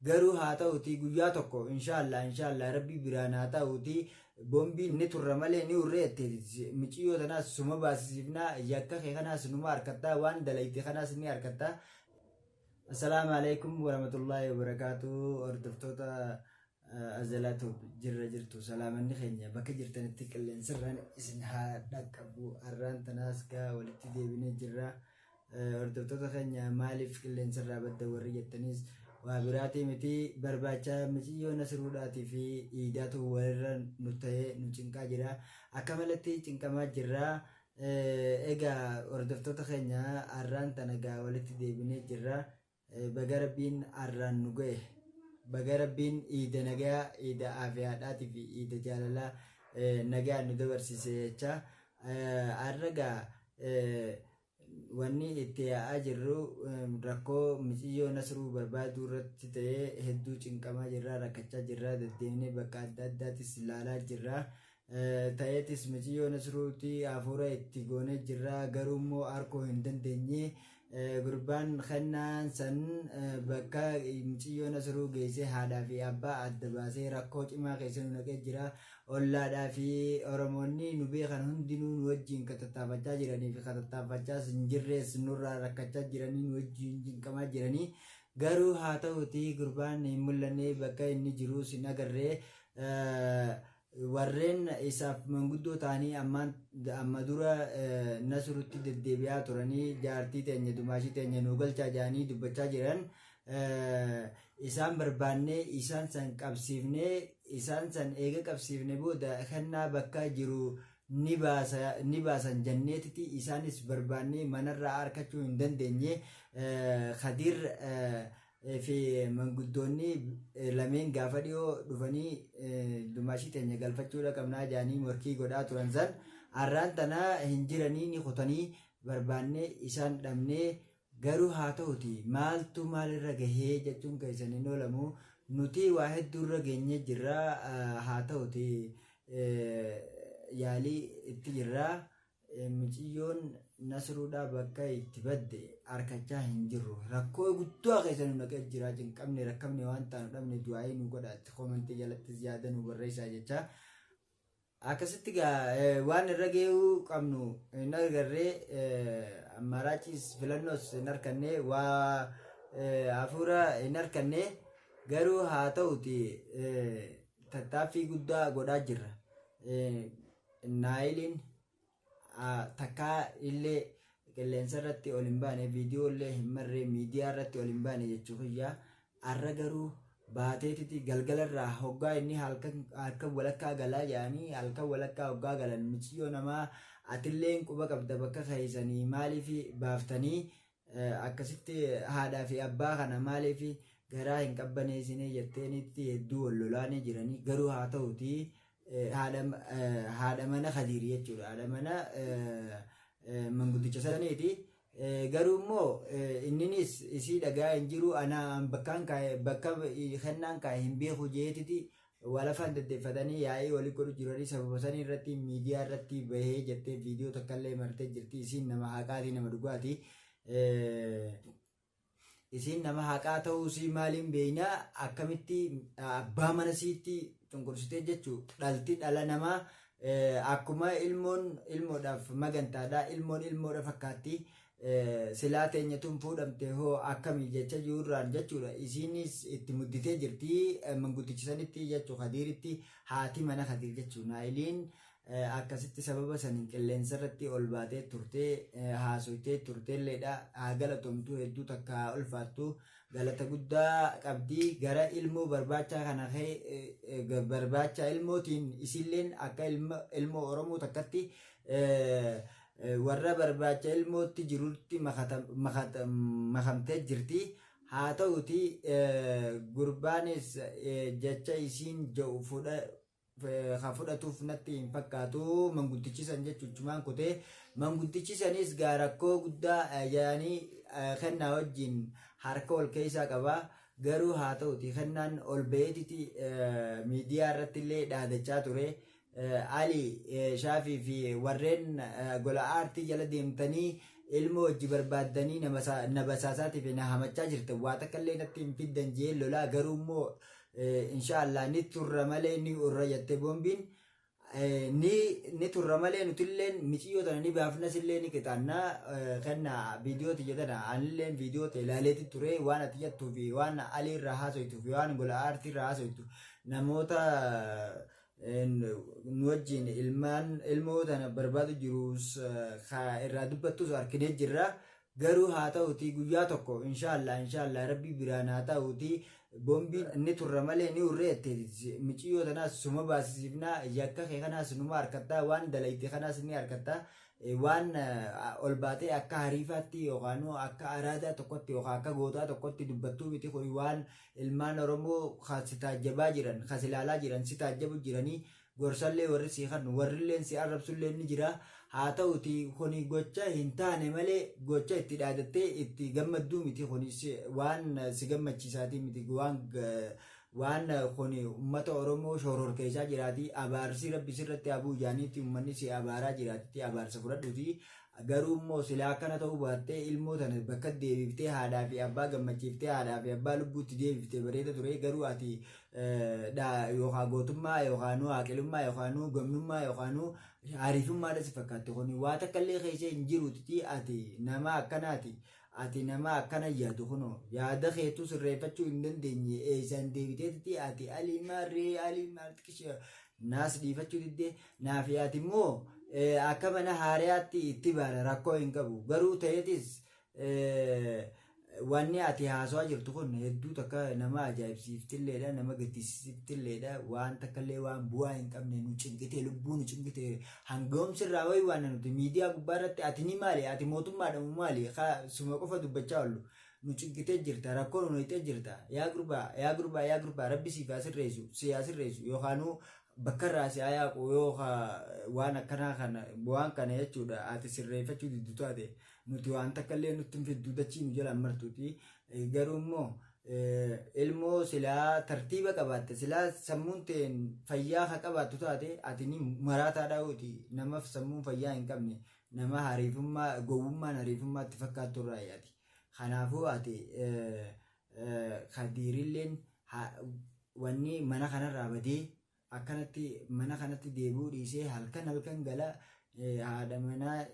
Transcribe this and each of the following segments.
Garuu haa ta'utii guyyaa tokko inshaallah inshaallah rabbii biraan haa ta'utii bombiin ni turra malee ni urree jetteeti miciyyoo tanaas suma baasisiifnaa yakka kee kanaas numa harkattaa waan dalayte kanaas ni harkattaa. Assalaamu alaikum warahmatullaahi wabarakaatu hordoftoota Azalaa Tube jirra jirtu salaamanni keenya bakka jirtanitti qilleensarraan isin haa dhaqqabu har'aan tanaas gaa walitti deebinee jirra. Hordoftoota keenya maaliif qilleensarraa badda warri jettanis waa biraatii miti barbaacha miciyyoo Nasruudhaatii fi Iidaatu walirra nu ta'ee nu cinqaa jira. Akka malatti cinqamaa jirra. Egaa hordoftoota keenya har'aan tana gaa walitti deebinee jirra. Baga Rabbiin har'aan nu ga'e. Baga Rabbiin iida nagayaa, iida aafiyaadhaatii fi iida jaalalaa nagayaan nu dabarsiise jecha. Har'a gaa wanni itti yaa'aa jirru rakkoo miciyyoo Nasruu barbaaduu irratti ta'ee hedduu cinqamaa jirra, rakkachaa jirra, deddeemnee bakka adda addaatis laalaa jirra. Ta'eetis miciyyoo Nasruuti hafuura itti goonee jirra, garuu immoo arkuu hin dandeenye. Gurbaan kennaan san bakka miciyyoo Nasruu geessee haadhaa fi abbaa adda baasee rakkoo cimaa keessa nu naqee jira. Ollaadhaa fi Oromoonni nu beekan hundinuu nu wajjin ka tattaafachaa jiranii fi ka tattaafachaas hin jirrees nurraa rakkachaa jiranii nu wajjin cinqamaa jiranii. Garuu haa ta'uutii gurbaan hin mul'anne bakka inni jiruus hin agarre. Warreen isaaf manguddoo ta'anii ammaan amma dura Nasrutti deddeebi'aa turanii jaartii teenya dumaashii teenya nuu galchaa jedhanii dubbachaa jiran isaan barbaannee isaan san qabsiifnee isaan san eega qabsiifne booda kennaa bakka jiru ni baasa ni baasan janneetiti isaanis barbaannee manarraa arkachuu hin dandeenye. Kadiir fi manguddoonni lameen gaafa dhiyoo dhufanii dumaashii teenya galfachuudha qabnaa jedhanii morkii godhaa turan san arraan tana hin jiranii ni kutanii barbaannee isaan dhabnee. Garuu haa ta'uti maaltu maalirra gahee jechuun keessan hin oolamu nuti waa hedduurra geenyee jirra haa ta'uti yaalii itti jirra. Miciyyoon Nasruudhaa bakka itti badde arkachaa hin jirru. Rakkoo guddaa keessa nu naqee jira. Cinqamne rakkabne waan taanu dhabne du'aayii nu godha. Itti koomentii jalattis yaada nu barreessaa jecha. Akkasitti gaa waan irra gahuu qabnu hin agarree ammaaraaciis filannoos hin arkanne waa hafuura hin arkanne garuu haa ta'uti tattaaffii guddaa godhaa jirra. Naayiliin takkaa illee qilleensa irratti ol hin baane viidiyoo illee hin marree miidiyaa irratti ol hin baane jechuu kiyya. Arra garuu baateetiti galgala irraa hoggaa inni halkan halkan walakkaa galaa jedhanii halkan walakkaa hoggaa galan miciyyoo namaa atilleen quba qabda bakka keessanii maaliif baaftanii akkasitti haadhaa fi abbaa kana maaliif garaa hin qabbaneessine jetteenitti hedduu wal lolaanii jiranii. Garuu haa ta'utii haadha haadha mana Kadiir jechuudha. Haadha mana manguddicha saniiti. Garuu immoo inninis isii dhagaa hin jiru ana bakkaan kaa'e bakka kennaan kaa'e hin beeku jeetiti walafaan deddeeffatanii yaa'ii walii godhu jiranii sababa sanii irratti miidiyaa irratti bahee jettee viidiyoo takkallee martee jirti. Isiin nama haqaatii nama dhugaati. Isiin nama haqaa ta'uu isii maaliin beekna akkamitti abbaa mana isiitti cunqursitee jechuu dhalti dhala namaa akkuma ilmoon ilmoodhaaf magantaadha ilmoon ilmoodha fakkaatti silaa teenya tun fuudhamte hoo akkami jecha jiruurraan jechuudha isiinis itti mudditee jirti manguddicha sanitti jechuu Kadiiritti haati mana Kadiir jechuu Naayiliin Akkasitti sababa saniin qilleensarratti ol baatee turte, haasoytee turteelleedha. Haa galatomtu hedduu takka haa ulfaattu. Galata guddaa qabdi. Gara ilmoo barbaachaa kana barbaachaa ilmootiin isilleen akka ilmoo Oromoo takkatti warra barbaacha ilmootti jirutti makamtee jirti. Haa ta'uti gurbaanis jecha isiin jedhu fudha ka fudhatuuf natti hin fakkaatu manguddichi san jechuuchumaan kutee manguddichi sanis gaa rakkoo guddaa yaanii kennaa wajjin harka ol keessaa qaba garuu haa ta'uti kennaan ol ba'eetiti miidiyaa irratti illee dhaadachaa ture Ali Shaafii fi warreen gola aartii jala deemtanii Ilmoo hojii barbaaddanii na basaasaatiif na hamachaa jirtan, waa takka illee natti hin fiddan jee lolaa. Garuu immoo inshaallah ni turra malee ni urra jette boombiin. Ni turra malee nutilleen miciyyoo tana ni baafnas illee ni qixaanna. Kenna viidiyoo tiyya tana anilleen viidiyoo ta'e ilaaleeti ture. Waan ati jettuu fi waan alii irraa haasoytuu fi waan gola aartii irraa haasoytu namoota nu wajjin ilmaan ilmoo tana barbaadu jirus irraa dubbattus arginee jirra. Garuu haa ta'uti, guyyaa tokko inshaallah inshaallah Rabbii biraan haa ta'uti, boombiin ni turra malee ni urree jetteeti. Miciyyoo tanaas suma baasisiifnaa, yakka kee kanaas numa harkattaa, waan dalayte kanaas ni harkattaa. Waan ol baatee akka hariifaatti yookaan akka araadaa tokkotti yookaan akka gootaa tokkotti dubbattuu miti kun. Waan ilmaan Oromoo si taajjabaa jiran, kas ilaalaa jiran, si taajjabu jiranii, gorsallee warri si kan warrilleen si arrabsullee ni jira. Haa ta'uti, kuni gocha hin taane malee gocha itti dhaadattee itti gammadduu miti. Kuni waan si gammachiisaatii miti. Waan kuni ummata Oromoo shororkeessaa jiraati. Abaarsi Rabbi sirratti abuu jaaniitti ummanni si abaaraa jiraatitti abaarsa fudhadhuuti. Garuu immoo silaa akkana ta'uu baattee ilmoo tana bakka deebiftee haadhaa fi abbaa gammachiiftee haadhaa fi abbaa lubbuutti deebiftee bareeda ture. Garuu ati yookaan gootummaa yookaan haaqilummaa yookaan gamnummaa yookaan hariifummaadha si fakkaatti. Kuni waa takka illee keessa hin jiruuti. Ati nama akkanaati. Ati nama akkana yaadu kunoo yaada keetuu sirreeffachuu hin dandeenye. Eessaan deebiteetti ati alii maarree alii maarri naas dhiifachuu diddee naafi? Ati immoo akka mana haariyaatti itti baana, rakkoo hin qabu. Garuu ta'eetis wanni ati haasawaa jirtu kun hedduu takka nama ajaa'ibsiiftilleedha, nama gaddisiiftilleedha. Waan takkallee waan bu'aa hin qabne nu cinqitee, lubbuu nu cinqitee, hangoomsirraa wayi waan nuti miidiyaa gubbaa irratti ati ni maali, ati mootummaadha moo maali, suma qofa dubbachaa oollu. Nu cinqitee jirta, rakkoo nu hiixee jirta. Yaa gurbaa, yaa gurbaa, yaa gurbaa, Rabbi siif haa sirreessu, si haa sirreessu, yookaanuu bakka irraa si haa yaaqu. Yoo waan akkanaa kana, waan kana jechuudha, ati sirreeffachuu diddu taate, nuti waan takka illee nutti hin fiddu, dachii nu jalaan martuuti. Garuu immoo ilmoo silaa tartiiba qabaatte, silaa sammuun ta'een fayyaa haa qabaattu taate, ati ni maraataadhaa hooti. Namaaf sammuun fayyaa hin qabne, nama hariifummaa gowwummaan hariifummaatti fakkaattu irraa ati. Kanaafuu ati Kadiirilleen wanni mana kanarraa badee akkanatti mana kanatti deebi'uu dhiisee halkan halkan gala. Haadha manaa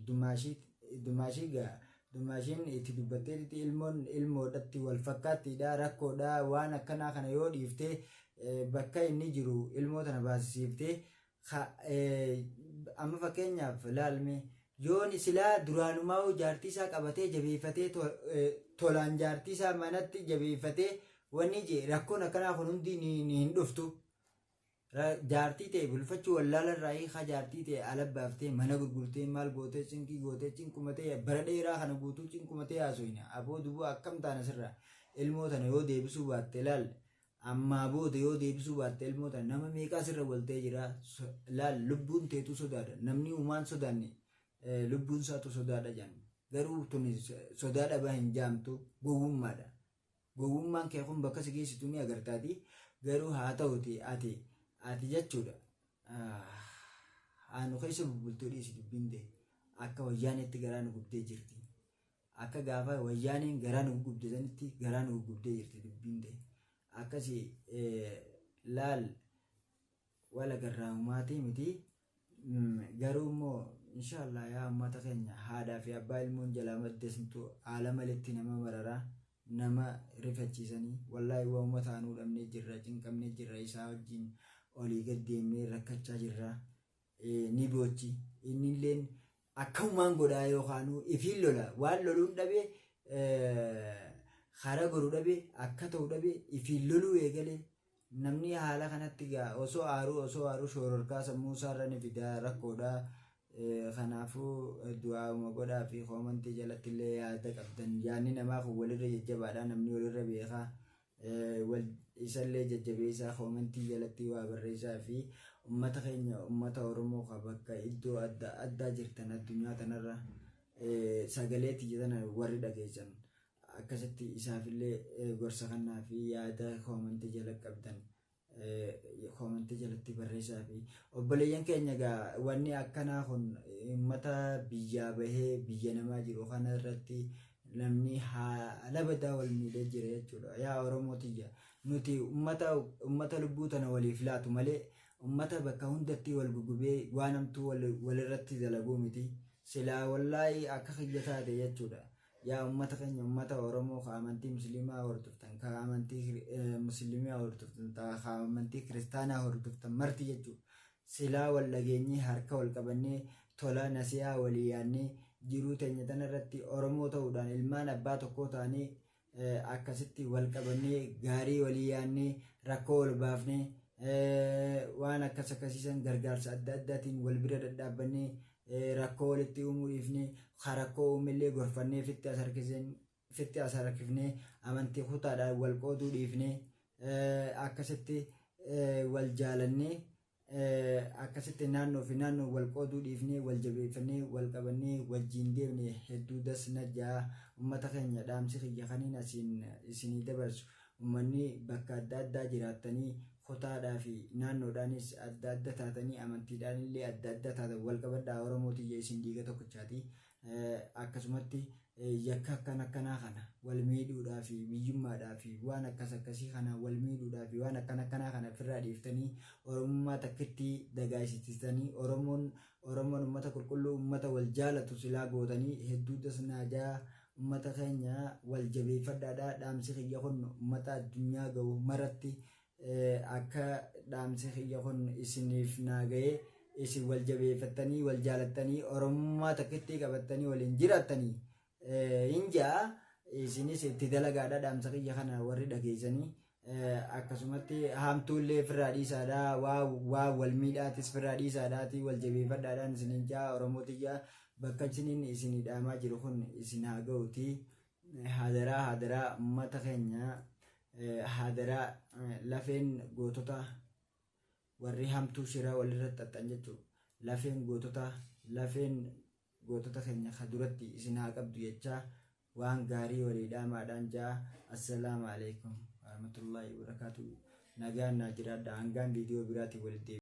dumaashii gaa dumaashiin itti dubbatteetti ilmoon ilmoodhatti wal fakkaattiidha, rakkoodha. Waan akkanaa kana yoo dhiiftee bakka inni jiru ilmoo tana baasisiiftee, amma fakkeenyaaf laalme, yoon silaa duraanumaa jaartii isaa qabatee jabeeffatee tolaan jaartii isaa manatti jabeeffatee wanni jee, rakkoon akkanaa kun hundi ni hin dhuftu. Jaartii ta'e bulfachuu wallaala irraa hiikaa, jaartii ta'e ala baaftee mana gurgurtee maal gootee cinqii gootee cinqumatee bara dheeraa kana guutuu cinqumatee haasofna. Aboo dubuu akkam taana sirraa? Ilmoo tana yoo deebisuu baatte, laal, ammaa booda yoo deebisuu baatte ilmoo tana nama meeqaa sirra waltee jira. Laal, lubbuun teetuu sodaadha. Namni uumaan sodaanne lubbuun isaatu sodaadha jedhan. Garuu tuni sodaa dhabaa hin jaamtu, gowwummaadha. Gowwummaan kee kun bakka si geessitu ni agartaati. Garuu haa ta'uti, ati jechuudha. Anu keessa bubbultuu dhiisi, dubbiin ta'e akka wayyaaneetti garaa nu gubdee jirti. Akka gaafa wayyaaneen garaa nu gubde sanitti garaa nu gubdee jirti dubbiin ta'e. Akkasi laal, wala garraamumaatii miti. Garuu immoo inshaallah yaa uummata keenya, haadhaa fi abbaa ilmoon jalaa maddeesnitu haala maletti nama mararaa, nama rifachiisanii. Wallaahi waa uummata anuu dhabnee jirra, cinqamnee jirra, isaa wajjin olii gad deemnee rakkachaa jirra. Ni boochi innilleen akkamumaan godhaa yookaanuu ifiin lola, waan loluun dhabee, karaa goru dhabee, akka ta'u dhabee ifiin loluu eegalee. Namni haala kanatti gaa osoo aaruu shororkaa sammuu isaarra ni fidaa, rakkoodha. Kanaafuu du'aa'uma godhaa fi koomantii jalatti illee yaada qabdan. Yaadni namaa kun walirra jajjabaadha, namni walirra beekaa. Isallee jajjabeessaa, koomantii jalatti waa barreessaa fi ummata keenya, ummata Oromoo ka bakka iddoo adda addaa jirtan addunyaa tanarra sagalee tiyya tana warri dhageessan, akkasitti isaafillee gorsa kannaa fi yaada koomantii jala qabdan. Koomentii jalatti barreessaa fi obboleeyyan keenya egaa wanni akkanaa kun uummata biyyaa bahee biyya namaa jiru kana irratti namni haala badaa wal miidhee jira jechuudha. Yaa Oromoo tiyya, nuti ummata lubbuu tana waliif laatu malee ummata bakka hundatti wal gugubee waan hamtuu walirratti dalaguu miti. Silaa wallaahi akka kiyya taate jechuudha. Yaa ummata keenya, ummata Oromoo ka amantii musliimaa hordoftan, ka amantii musliimaa hordoftan, ka amantii kiristaanaa hordoftan marti jechuudha. Silaa wal dhageenyee, harka wal qabannee, tola nasihaa walii yaannee, jiruu teenya tanarratti Oromoo ta'uudhaan ilmaan abbaa tokkoo ta'anii akkasitti wal qabannee, gaarii walii yaannee, rakkoo wal baafnee, waan akkas akkasiisan gargaarsa adda addaatiin wal bira dhadhaabbannee, rakkoo walitti uumuu dhiifnee, rakkoo uumillee gorfannee fitti as harkifnee, amantii kutaadhaan wal qooduu dhiifnee, akkasitti wal jaalannee, akkasitti naannoo fi naannoo wal qooduu dhiifnee, wal jabeeffannee, wal qabannee wajjin deemne hedduu das najjaa. Ummata keenya, dhaamsi kiyya kaniin asiin isinii dabarsu, ummanni bakka adda addaa jiraattanii, kutaadhaa fi naannoodhaanis adda adda taatanii, amantiidhaan illee adda adda taatan, wal qabadhaa. Oromoo tiyya, isin dhiiga tokkichaati. Akkasumatti yakka akkan akkanaa kana wal miidhuudhaa fi biyyummaadhaa fi waan akkas akkasii kana wal miidhuudhaa fi waan akkan akkanaa kana ofirraa dhiiftanii, Oromummaa takkitti dagaagsiftanii, Oromoon ummata qulqulluu, ummata wal jaalatu silaa gootanii hedduu dasnaajaa. Ummata keenya, wal jabeeffadhaadha. Dhaamsi kiyya kun ummata addunyaa gahu maratti akka dhaamsi kiyya kun isiniif naa ga'ee, isin wal jabeeffattanii, wal jaalattanii, Oromummaa takkitti qabattanii waliin jiraattanii hin ja'a. Isinis itti dalagaadha dhaamsa kiyya kana warri dhageessanii. Akkasumatti haamtuullee ofirraa dhiisaadha, waa wal miidhaatis ofirraa dhiisaadhaati, wal jabeeffadhaadhaan isiniin ja'a. Oromoo tiyya, bakka isiniin isinii dhaamaa jiru kun isin haa ga'uti. Hadaraa, hadaraa, ummata keenya, hadaraa, lafeen gootota warri hamtuu shiraa walirratti xaxxan jechuudha. Lafeen gootota, lafeen gootota keenya ka duratti isin haa qabdu jechaa, waan gaarii walii dhaamaadhaan ja'a. Assalaamu alaikum warahmatullaahi wabarakaatu. Nagaan naa jiraadha hangaan viidiyoo biraatiin walitti.